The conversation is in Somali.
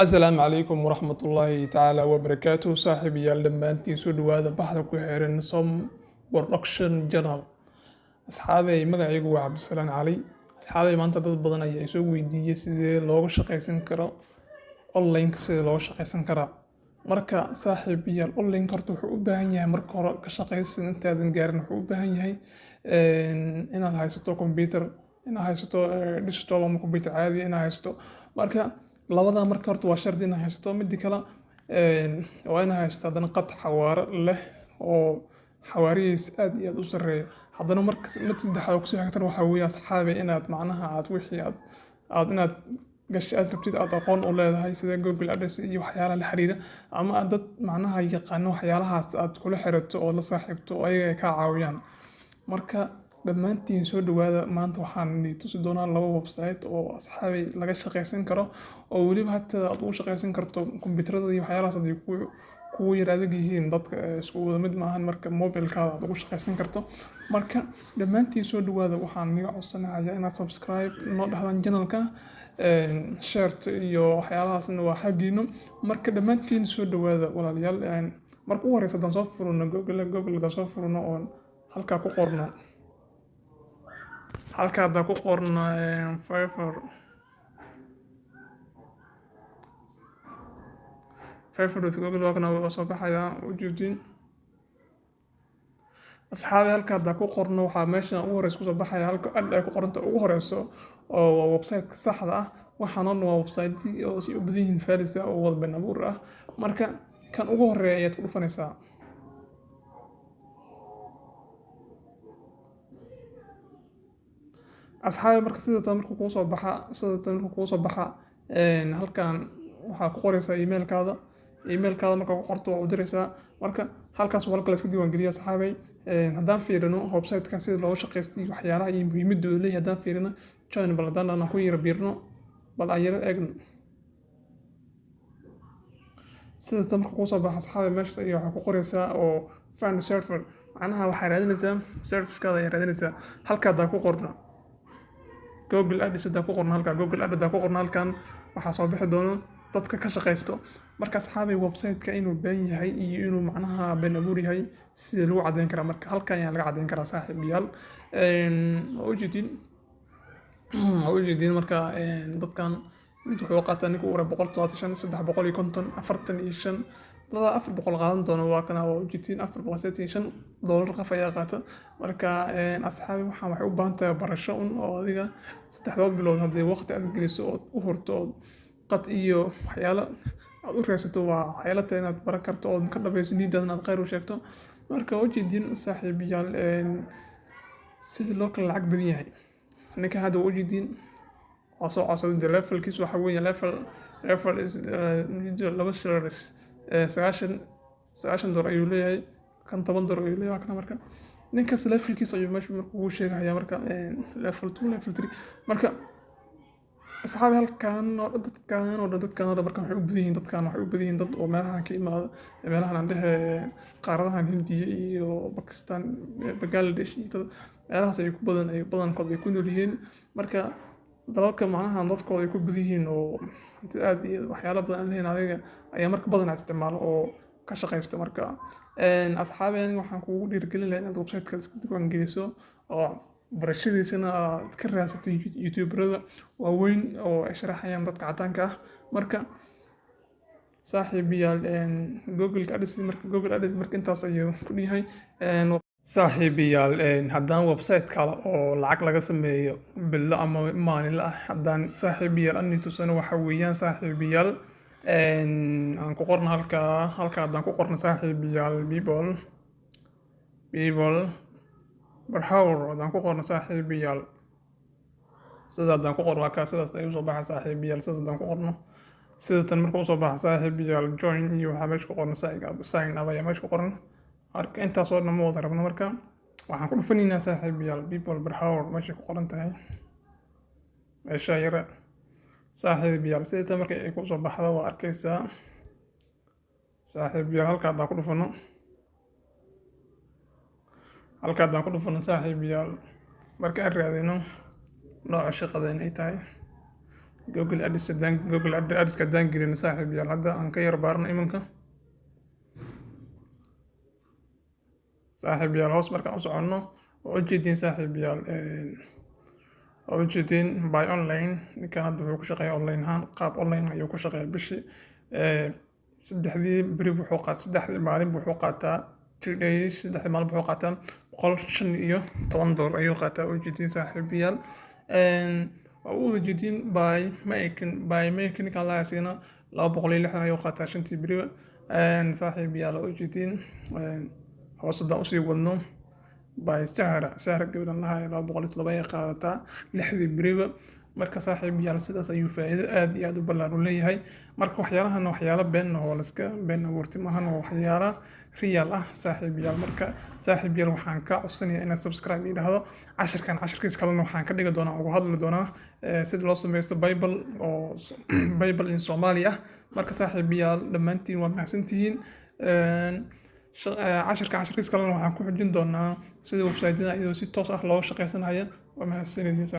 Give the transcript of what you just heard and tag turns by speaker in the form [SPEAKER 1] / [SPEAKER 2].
[SPEAKER 1] Asalaamu calaykum waraxmatullaahi tacaala wabarakaatuh. Saaxiibayaal, dhammaantiin soo dhawaada baxda ku xiran Som Production Channel. Asxaabey, magacaygu waa Cabdisalaan Cali. Asxaabey, maanta dad badan ayaa isoo weydiiyey sidee looga shaqaysan karo online-ka, sidee looga shaqaysan karaa. Marka saaxiibayaal, online horta wuxuu u baahan yahay, marka hore ka shaqaysan intaadan gaarin, wuxuu u baahan yahay inaad haysato computer, inaad haysato desktop ama computer caadi inaad haysato. Marka labadaa marka horta waa shardi inaad haysato. Midi kale waa inaad haysato haddana qad xawaare leh oo xawaarihiis aad iyo aad u sarreeyo. Haddana marka mid saddexaad oo kusii xigtana waxaa weeye, asxaabi, inaad macnaha aad wixii aad inaad gashay aad rabtid aad aqoon u leedahay, sida Google Ads iyo waxyaalaha la xiriira, ama aad dad macnaha yaqaano waxyaalahaas aad kula xirato oo la saaxiibto oo ayaga ay kaa caawiyaan. Marka dhammaantiin soo dhawaada. Maanta waxaan idin tusi doonaa laba website oo, asxaabi, laga shaqaysan karo, oo weliba hataa aad ugu shaqaysan karto kombiyuutarada iyo waxyaalahaas haddii kugu yar adag yihiin. Dadka isku wada mid maahan. Marka mobilkaada aad ugu shaqaysan karto. Marka dhammaantiin soo dhawaada. Waxaan niga codsanayaa inaad subscribe noo dhahdaan channelka, share iyo waxyaalahaasna waa xaggiino. Marka dhammaantiin soo dhawaada, walaalayaal. Marka ugu horeysa haddaan soo furno Google, haddaan soo furno oon halkaa ku qorno, halkaa haddaan ku qorno Fiverr.google, waa kana, waa soo baxayaa, ujeedin asxaabi. Halka haddaan ku qorno, waxaa meeshan ugu horeysa kusoo baxaya halka ad ay ku qoranta ugu horeyso, oo waa website-ka saxda ah. Waxaan oo dhan waa website oo si u badan yihiin false ah oo wada been abuur ah. Marka kan ugu horeeya ayaad ku dhufanaysaa. Asxaabi, marka sida tan markuu kuu soo baxa, sida tan markuu kuu soo baxa, halkan waxaa ku qoraysaa emailkaada. Emailkaada markaa ku qorto, waa u diraysaa. Marka halkaas waa halka la iska diiwaangeliya. Asxaabay, haddaan fiirino website-kan sida looga shaqaysto iyo waxyaalaha iyo muhiimadda uu leeyahay, haddaan fiirino join, bal haddaan aan ku yara biirno, bal aan yara eegno sida tan marka kuu soo baxa. Asxaabay, meeshaas ayaa waxaa ku qoraysaa oo find server, macnaha waxaa raadinaysaa servicekaada ayaa raadinaysaa. Halka haddaan ku qorno Google Ads, haddaan ku qorno halkan Google Ads, haddaan ku qorno halkan, waxaa soo bixi doono dadka ka shaqaysto. Marka asxaabay, website-ka inuu been yahay iyo inuu macnaha been abuur yahay sida lagu caddeyn karaa? Marka halkan ayaa laga caddeyn karaa, saaxiibayaal. Waa ujeedin, waa ujeedin. Marka dadkan mid wuxuu qaataa, ninka ugu 175, 350, 45, dadaa 400 qaadan doono. Waa kana, waa ujeedin, $485 qof ayaa qaata. Marka asxaabi, waxaan waxay u baahan tahay barasho un oo adiga 3 bilood haddii waqti aad geliso ood u hurto ood qad iyo waxyaalo aad u raadsato, waa waxyaalo tahay inaad baran karto ood ka dhabayso niyadaada inaad khayr u sheegto. Marka waa ujeedin, saaxiibayaal, sida loo kala lacag badan yahay. Ninka hadda waa ujeedin, waa soo codsaday. De levelkiis waxa weeye level is laba shillings, $99 ayuu leeyahay. Kan $10 ayuu leeyahay. Waa kana. Marka ninkaas levelkiis ayuu meesha marka ugu sheegaya. Marka level 2, level 3. Marka asxaabi, halkan oo dhan dadkan oo dhan marka waxay u badan yihiin, dadkan waxay u badan yihiin dad oo meelahan ka imaada, meelahan aan dhehe, qaaradahan Hindiya iyo Pakistan, Bangladesh iyo dad meelahaas ay ku badan, ay badankood ay ku nool yihiin. Marka dalalka macnaha dadkooda ay ku badan yihiin oo hanti aad iyo waxyaalo badan aan lahayn adiga ayaa marka badanaa isticmaalo oo ka shaqaysta. Marka asxaabi, aniga waxaan kugu dhiirigelin lahaa inaad website-ka iska diiwaan geliso oo barashadiisana aad ka raadsato youtuberada waaweyn oo ay sharaxayaan dadka caddaanka ah. Marka saaxiibayaal, Google Ads, marka Google Ads, marka intaas ayuu ku yahay. Saaxiibayaal, haddaan website kale oo lacag laga sameeyo bilo ama maalinle ah haddaan, saaxiibayaal, ani tusano, waxa weeyaan, saaxiibayaal, aan ku qorno halkaa haddaan ku qorno, saaxiibayaal, people per hour haddaan ku qorno, saaxiibayaal, sida haddaan ku qorno, waa kaa, sidaas ayuu soo baxa, saaxiibayaal. Sidaas haddaan ku qorno, sida tan marka usoo baxa, saaxiibayaal, join iyo waxaa meesha ku qoran sign up ayaa meesha ku qoran. Marka intaas oo dhan ma wada rabno. Marka waxaan ku dhufanaynaa, saaxiibayaal, people per hour meesha ku qoran tahay, meesha yara. Saaxiibayaal, sida tan marka ay kusoo baxdo, waa arkaysaa, saaxiibayaal. Halka haddaan ku dhufano, halka haddaan ku dhufano, saaxiibayaal, marka aan raadino nooca shaqada inay tahay, Google Ads haddaan, Google Ads haddaan gelin, saaxiibayaal, hadda aan ka yar baarno iminka. Saaxiibayaal, hoos markaan u soconno, waa ujeediin, saaxiibayaal, waa ujeediin by online. Ninkan hadda wuxuu ku shaqeeyaa online ahaan, qaab online ayuu ku shaqeeyaa. Bishii saddexdii beri wuxuu qaataa, 3dii maalin wuxuu qaataa, 3 days, 3dii maalin wuxuu qaataa $115 ayuu qaataa. Ujeediin, saaxiibayaal, waa u wada jeediin. By making, by making ninkan lahaa siina 260 ayuu qaataa shantii beriba, saaxiibayaal, waa ujeediin. Hoos haddaan usii wadno, by Sahra, Sahra gabadhan lahaa 207 ay qaadataa lixdii beriba. Marka, saaxiibayaal, sidaas ayuu faa'iido aad iyo aad u ballaaran u leeyahay. Marka waxyaalahan waxyaalo been oo la iska been abuurtay maahan, waa waxyaala real ah, saaxiibayaal. Marka, saaxiibayaal, waxaan kaa codsanayaa inaad subscribe ii dhahdo. Cashirkan cashirkiis kalena waxaan ka dhigi doonaa, uga hadli doonaa sida loo sameysto PayPal oo PayPal in Soomaali ah. Marka, saaxiibayaal, dhammaantiin waa mahadsantihiin. Cashirka cashirkiis kalena waxaan ku xujin doonaa sida website-yada iyadoo si toos ah looga shaqeysanaya. Waa mahadsanidin.